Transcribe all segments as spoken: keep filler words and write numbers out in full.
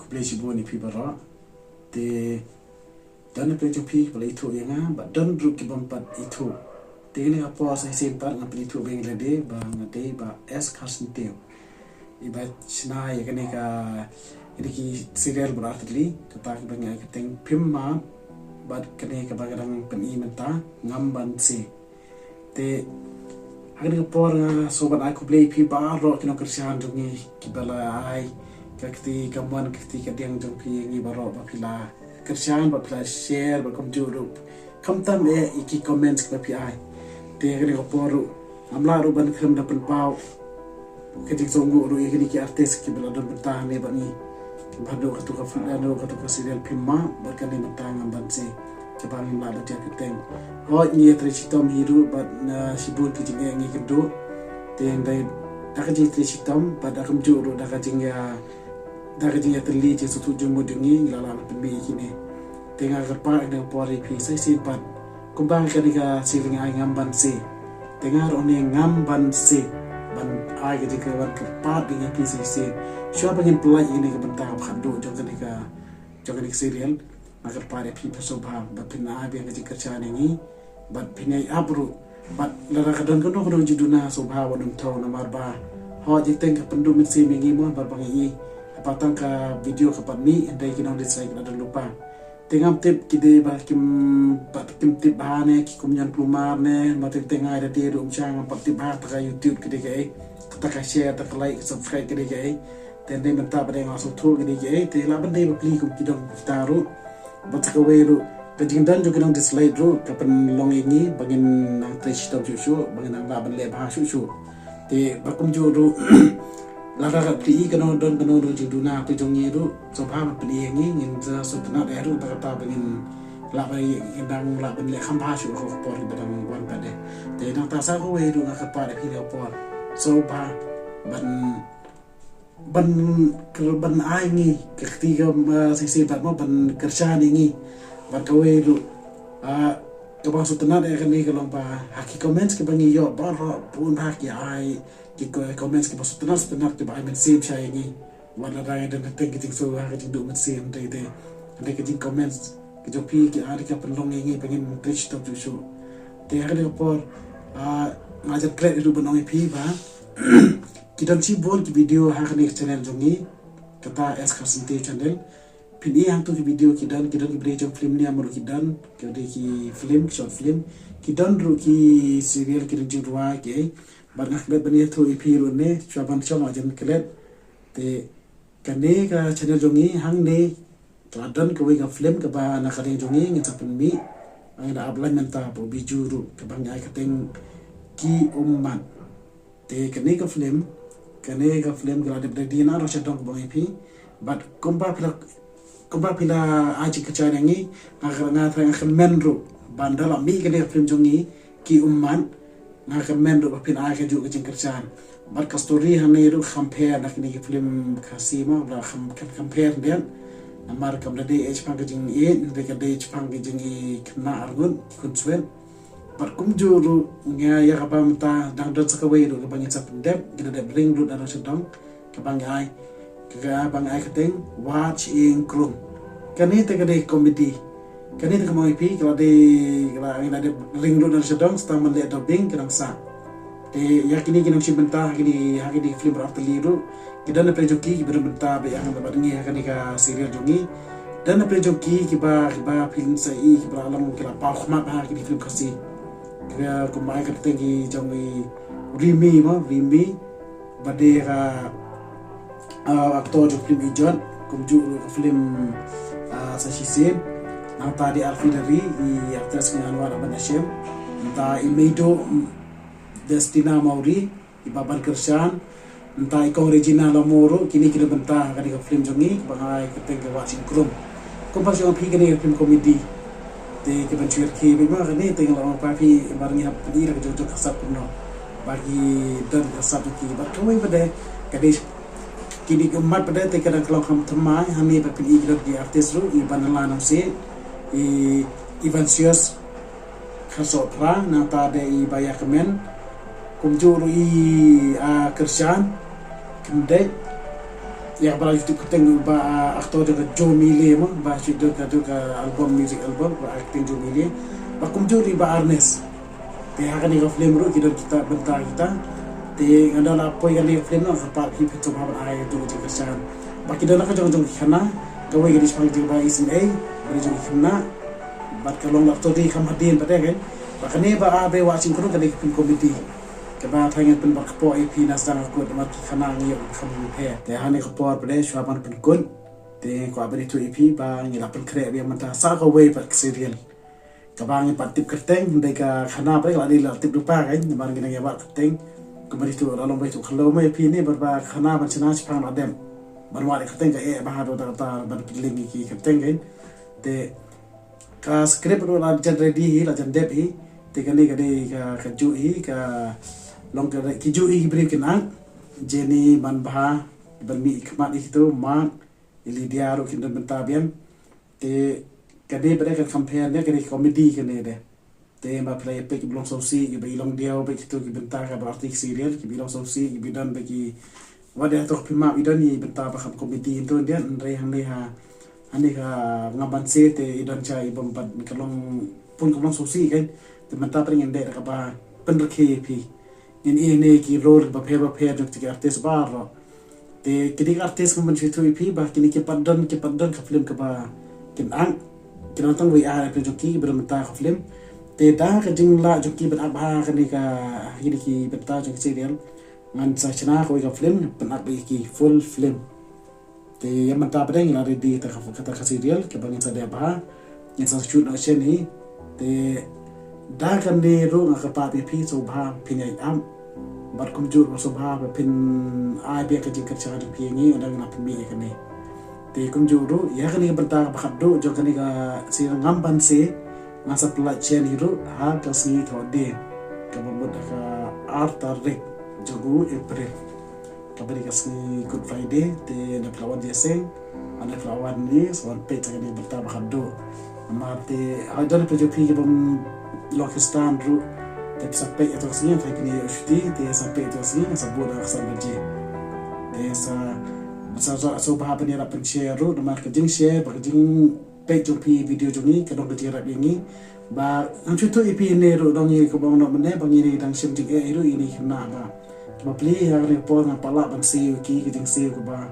Khublei shibun ïa phi baroh. Te don na pdeng jong phi ba la ithuh ïa nga, bad don ruh ki bym pat ithuh. Te kane ka por sa shisien pat ngan pynithuh biang ïa lade ba nga dei Bah S Kharsyntew. Iba shna ïa kane ka, kine ki serial baroh artylli, kata kaba ngi ai kyrteng Phim Map, bad kane kaba ka dang pyni mynta, Ngam Ban Se. Te ha kane ka por nga sngewbha ban ai khublei ïa phi baroh ki nongkyrshan jong ngi kiba la ai ka kti kamon, ka kti kadiang jong phi ïa ngi baroh, ba phi la kyrshan, ba phi la share, ba kumjuh ruh khamtam eh ïa ki comments kiba phi ai. Te ha kane ka por ruh ngam lah ruh ban khlem da pynpaw ka jingsngewnguh ruh ïa kine ki artist kiba la don bynta hangne bad ngi. Ba haduh kato ka film, haduh kato ka serial Phim Map, bad kane mynta Ngam Ban Se, kaba ngim lah ban jia kyrteng. Hooid, ngi ïatrei shitom hi ruh bad na shibun ki jingeh ngi kynduh. Te hynrei da ka jingtrei shitom bad da kumjuh ruh da ka jingïa, da ka jingïatylli, jingsngewthuh jingmut jong ngi, ngi la lah ban pynmih ïa kine. Te nga kyrpad ha kane ka por ïa phi sa shisien pat, kumba kane ka serial ngi ai Ngam Ban Se, te nga ruh ne Ngam Ban Se ban ai ka jingkyrpad ïa phi sa shisien. Shuwa ba ngin pynlait ïa kane ka bynta ba khatduh jong kane ka, jong kane ka serial, nga kyrpad ïa phi ba sngewbha ba phin ai biang ka jingkyrshan ïa ngi bad phin ïai ap ruh. Bad lada ka don kano kano ka jingduna, sngewbha wat nym thew, namar ba hooid, jingteng ka pynduh mynsiem ïa ngi mo, namar ba ngi i haba tang ka video ka pat mih, hynrei ki nongdislike ki la don lypa. Te ngam tip ki dei ba kim pat, kim tip bha ne ki kum ñion kulmar ne, ma teng teng ai da dei ruh, ym shym, ngam pat tip bha ta ka YouTube ka dei kaei, ta ka share, ta ka like, subscribe ka dei kaei. Te hynrei mynta ba dei nga sngewthuh ka dei kaei, te lah ban dei bapli kum ki don kita ruh. Bad sa kawei ruh, ka jingdon jong ki nongdislike ruh ka pynlong ïa ngi ba ngin nang trei shitom shuh shuh, ba ngin nang lah ban leh bha shuh shuh. Te ba kumjuh ruh, lada ka phi i kano don kano don jingduna ha pdeng jong ngi ruh, sngewbha ban pyni ïa ngi, ngin sa sngewtynnat eh ruh, ta kata ba ngin lah ban, ngin dang lah ban leh kham bha shuh ha ka por ba dang wan pat de. Te nangta sa kawei ruh nga kyrpad ïa phi ha ka por, sngewbha ban, ban kyr-, ban ai ngi ka kti ka, ah, shisien pat mo, ban kyrshan ïa ngi. Bad kawei ruh, ah, kaba sngewtynnat ïa kane ka long ba ha ki comments kiba ngi ïoh baroh bun bha ki ai ki ko-, comments kiba sngewtynnat, sngewtynnat, kiba ai mynsiem sha ïa ngi. Wat la dang ïa don teng ki jingsngew ha ka jingduh mynsiem, te, te, te ka jingcomment ka jong phi ki ai ka pynlong ïa ngi ba ngin trei shitom shuh shuh. Te ha kane ka por, ah, nga jan klet ruh ban ong ïa phi ba ki don shibun ki video ha kane ka channel jong ngi, kata S Kharsyntew Channel. Phin i hangto ki video ki don, ki don ki briew jong film ne, amul ki don, ki dei ki film, short film, ki don ruh ki serial, ki don jingrwai ki ei. Bad nga klet ban ïathuh ïa phi ruh ne, shuwa ban shong nga jan klet. Te kane ka channel jong ngi hangne ka la don kawei ka film kaba na ka liang jong ngi ngin sa pynmih. Ngi da upload mynta, ba u Biju ruh, kaba ngi ai kyrteng Ki Ummat. Te kane ka film, kane ka film ka la dep ready na ruh sha dong, kaba ngi phi. Bad kumba phi la, kumba phi la ai jingkyrshan ïa ngi, nga, nga, nga kmen ruh ban da la mih kane ka film jong ngi Ki Ummat, nga kmen ruh ba phin ai kajuh ka jingkyrshan. Bad ka story hangne ruh kham pher na kine ki film Khasi mo, ba kham, kham, kham pher ndei. Namar kam da dei shaphang ka jingïeit, hynrei ka dei shaphang ka jingïeit khynnah arngut, ki khunswet. Bad kumjuh ruh nga ïa kaba mynta dang don sa kawei ruh kaba ngin sa pyndep, ngi da dep ring lut na ruh sha dong. Kaba ngi ai, kaba ngi ai kyrteng Wat Shyieng Krum. Kane te ka dei comedy. Kane te ka mong ïa phi, ka la dei, ka la, ngi la dep ring lut na ruh sha dong, sa tang ban leh dubbing ka dang sah. Te ïa kine ki nongshim bynta ha kine, ha kine ki film baroh artylli ruh, ki don na pdeng jong ki kiba don bynta bad ïa nga bad ngi ha kane ka serial jong ngi. Don na pdeng jong ki kiba, kiba phin sa i kiba la long, ki la paw khmat ha kine ki film Khasi. Kiba kum ai kyrteng ki jong i Rimi mo, Rimi. Ba dei ka, ah, actor jong film Ijot, kumjuh ruh ka film, ah, Sa Shisien. Nangta dei Alfi Deri, i actress ka Anwar Ahmed Hashim. Nangta i Meido, mm, Destina Mawrie, iba ban kyrshan. Nangta i Kong Regina Lamuru, kine ki don bynta ha kane ka film jong ngi, ba nga ai kyrteng ka Wat Shyieng Krum. Kumba shu ong phi, kane ka film comedy. Te ki ban shu ïa ki bad ma kane te nga la ong ba phi, ba ngi hap pyni la ka jong jong ka sap kumno. Ba ki don ka sap ki, bad kawei pat de, ka dei kine ki ummat pat de te ka dang ka long kham thymmai, hangne ba phin i ki don ki artist ruh, i Banala Nongsiej, i Evansius Kharsohphra, nangta de i Ba Ïakmen, kumjuh ruh i, ah, Kyrshan Kyndait, Ïa kaba la YouTube kyrteng ba, ah, actor jong ka Joe Mile mo, ba shu don ka, don ka album, music album ba acting Joe Mile. Ba kumjuh ruh i Bah Ernest. Te ha kane ka film ruh ki don kita bynta kita. Te nga don la poi kane ka film noh, ka part phi phi to ba ban ai tu jingkyrshan. Ba ki don la ka jong jong ki khana, kawei ka dei shaphang jong Bah Ismail, ba dei jong ki khynnah. Bad ka long la to dei kham hadien pat de kan. Ba kane ba a be wa sing kru kane ka film comedy. Kaba thaw ngan pynbak kpoh ïa phi na sdang ka kut, namar ki khana ngi ïoh kham pher. Te hane ka por pat de shuwa ban pynkut. Te kwah ban ïathuh ïa phi ba ngi la pynkhreh biang mynta sa kawei pat ka serial. Kaba ngi pat tip kyrteng, hynrei ka khana pat de la dei la tip lypa kan, namar ngi nang ïa wad kyrteng. Kumba dei tu la long ba ïathuh khlem ïa phi ne, bad ba khana ban shna shaphang la dep. Ban wad kyrteng ka eh bha haduh katta katta ban pynlong ïa ki kyrteng kan. Te ka script ruh la jan ready hi, la jan dep hi. Te kane ka dei ka, kajuh hi, ka long ka, kijuh hi ki briew kin act. Jenny Manbha, ban mih khmat hi tu, Mark, i Lydia ruh kin don bynta biang. Te kane pat de kan compare ne, kane comedy kane de. Te ba phi la ïa peit kiba long sngewsih, kiba i long diaw, bad kito ki bynta kaba artist serial, kiba i long sngewsih, kiba i don ba ki, wat de hato ka phi map i don i bynta ba kham comedy hynrei, hynrei hangne ha, hangne ka Ngam Ban Se te i don sha i bym pat ka long pun kaba long sngewsih kan. Te mynta pat ngin dei da kaba pynrkhie ïa phi. Ngin ïohi ne ki role bapher bapher jong ki artist baroh. Te kine ki artist kumban shu ïathuh ïa phi ba kine ki pat don, ki pat don ka film kaba kin act. Ki don tang wei ar phi jong ki kiba don mynta ka film. Te da ka jinglah jong ki ban act bha kane ka, kine ki bynta jong ki serial. Ngan sa shna kawei ka film, pyn act bha ïa ki full film. Te ïa mynta pat de ngi la ready kata ka, kata ka serial kaba ngin sa dep bha. Ngin sa shoot noh shen hi. Te da kane ruh nga kyrpad ïa phi sngewbha phin ïa ap. Bad kumjuh ruh sngewbha ba phin ai biang ka jingkyrshan jong phi ïa ngi, nga dang nang pynmih ïa kane. Te kumjuh ruh ïa kane ka bynta kaba khatduh jong kane ka serial Ngam Ban Se, nga sa pynlait shen hi ruh ha ka sngi Thohdieng kaba mut ha ka ar tarik jong u April. Kaba dei ka sngi Good Friday, te lada phi la wan jingïaseng, lada phi la wan ne, sa wan peit ïa kane ka bynta ba khatduh. Namar te, ha don phi jong phi kibym long Khristan ruh, te phi sa peit ïa kata ka sngi, phi kine ïa u shuti, te sa peit ïa kata ka sngi, sa bud ha ka san baje. Te sa, sa, sa, sngewbha ban ïarap pynshare ruh, namar ka jingshare, bad ka jingpeit jong phi video jong ngi, ka don ka jingrep ïa ngi. Ba, ngan shu ïathuh ïa phi ne ruh dang ïa kaba ong noh mynne, ba ngi dang shim jingeh ïa ruh ïa kine ki khynnah ba. Bapli ha kane ka por ngam pat lah ban siew ïa ki, ka jingsiew kaba,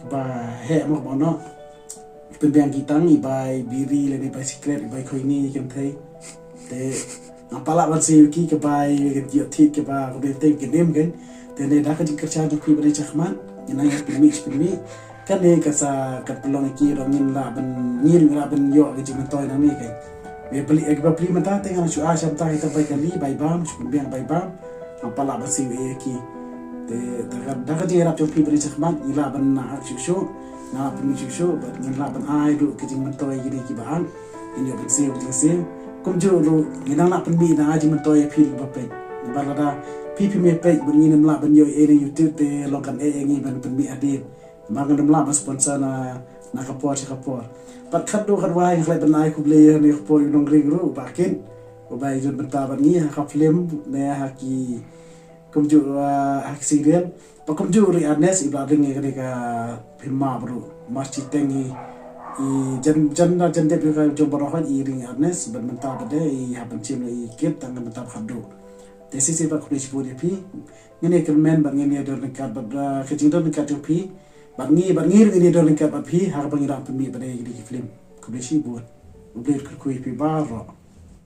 kaba heh mo kaba noh. Pynbiang ki tang i bai biri lane i bai sikret, i bai khoini kynthei. Te ngam pat lah ban siew ïa ki, ka bai ka ïoh thied kaba, kaba ïoh thied ka nim kan. Te ne da ka jingkyrshan jong phi ba dei shakhmat, ngin nang ïa pynmih, pynmih. Kane ka sa, ka pynlong ïa ki ruh ngin lah ban, ngin lah ban ïoh ka jingmyntoi nangne kan. Ba pli, eh, ba pli mynta te ngan shu ai sha mynta kita bai kali, bai bam, shu pynbiang bai bam. Ngam pat lah ban siew ïa ki. Te da ka, da ka jingïarap jong phi ba dei shakhmat, ngi lah ban nang act shuh shuh, nang pynmih shuh shuh, bad ngin lah ban ai ruh ka jingmyntoi ïa kine kiba act. Ngin ïoh ban siew, ban siew. Kumjuh ruh, ngin nang lah pynmih nang ai jingmyntoi ïa phi kiba peit. Namar lada phi phim ïa peit, bad ngin ym lah ban ïoh ïa na YouTube te long kan eh ïa ngi ban pynmih hadien. Namar ngin ym lah ban sponsor na, na ka por sha ka por. Bad khatduh khatwai nga khlem ban ai khublei ïa kane ka por ïa u nongring ruh, Bah Kit. Uba ïa don bynta bad ngi ha ka film ne ha ki kumjuh, ah, ha ki serial. Bad kumjuh ruh i Ernest iba la ring ïa kane ka film map ruh. Mar shi teng i, i jan, jan, jan dep ïa ka jong baroh hoi i ring i Ernest, bad mynta pat de i hap ban shim ïa i Kit tang ka mynta ba khatduh. Te shisha pat khublei shibun ïa phi. Ngin ïa kyrmen bad ngin ïa don ryngkat bad, ah, ka jingdon ryngkat jong phi. Bad ngi, bad ngi ruh ngin ïa don ryngkat bad phi ha kaba ngi dang pynmih pat de ïa kine ki film. Khublei shibun. U Blei un kyrkhu ïa phi baroh.